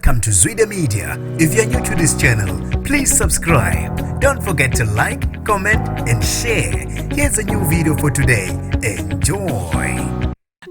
Welcome to Zwida Media. If you're new to this channel, please subscribe. Don't forget to like, comment, and share. Here's a new video for today. Enjoy.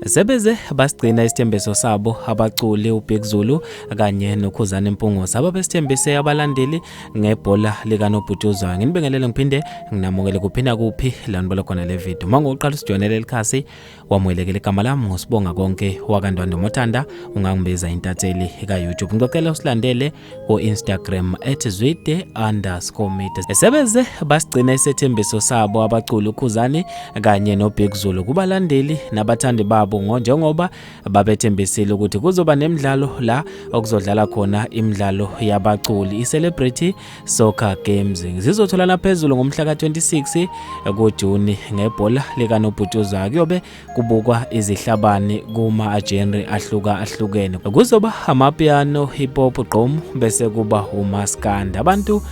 Sebeze basigcina isithembiso sabo abaculi uBig Zulu kanye noKhuzani Mpungose ababesithembise abalandeli ngebhola likanobhutshuzwayo. Nginibingelele ngiphinde nginamukele kuphinda kuphi la nibona khona le video. Uma ngokuqala usijoyinele likhasi wamukelekile, igama lami ngusibonga konke wakaNdwandwe Mothanda, ungangibiza intatheli ka-YouTube. Ngicela usilandele ku-Instagram @zwide_media. Sebeze basigcina isethembiso sabo abaculi uKhuzani kanye noBig Zulu kubalandeli nabathandi babo njengoba babethembisile ukuthi kuzoba nemidlalo la okuzodlala khona imidlalo yabaculi i-Celebrity Soccer Games. Zizotholana phezulu ngomhla ka-26 kuJuni ngebhola likanobhutshuzwayo. Kuyobe kubukwa izihlabani kuma-genre ahluka ahlukene. Kuzoba amapiano, hip hop, gqom bese kuba umaskandi. Abantu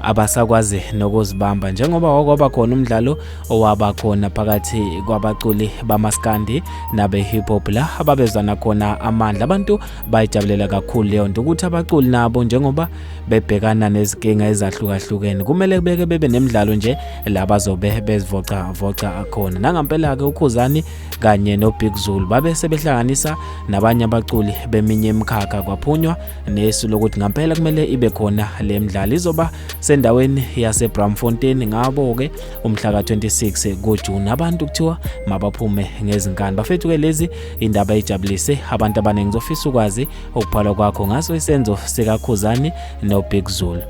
abasakwazi nokuzibamba njengoba wakwaba khona umdlalo owaba khona phakathi kwabaculi bamaskandi nabe hip hop la ababezwana khona amandla. Abantu bayijabulela kakhulu leyo nto ukuthi abaculi nabo njengoba bebhekana nezinkinga ezahlukahlukene kumele beke bebe nemidlalo nje la bazobe bezivoca voca khona. Nangampela ke uKhuzani kanye noBig Zulu babe sebehlanganisa nabanye abaculi beminye imikhakha, kwaphunywa nesu lokuthi ngampela kumele ibe khona le mdlalo. Izoba sendaweni yaseBramfontein ngabo ke umhla ka-26 kuJune. Abantu kuthiwa mabaphume ngezinkani. Bafethu ke lezi indaba ejabulise abantu abaningi. Ngizofisa ukwazi ukuphala kwakho ngaso isenzo sikaKhuzani noBig Zulu.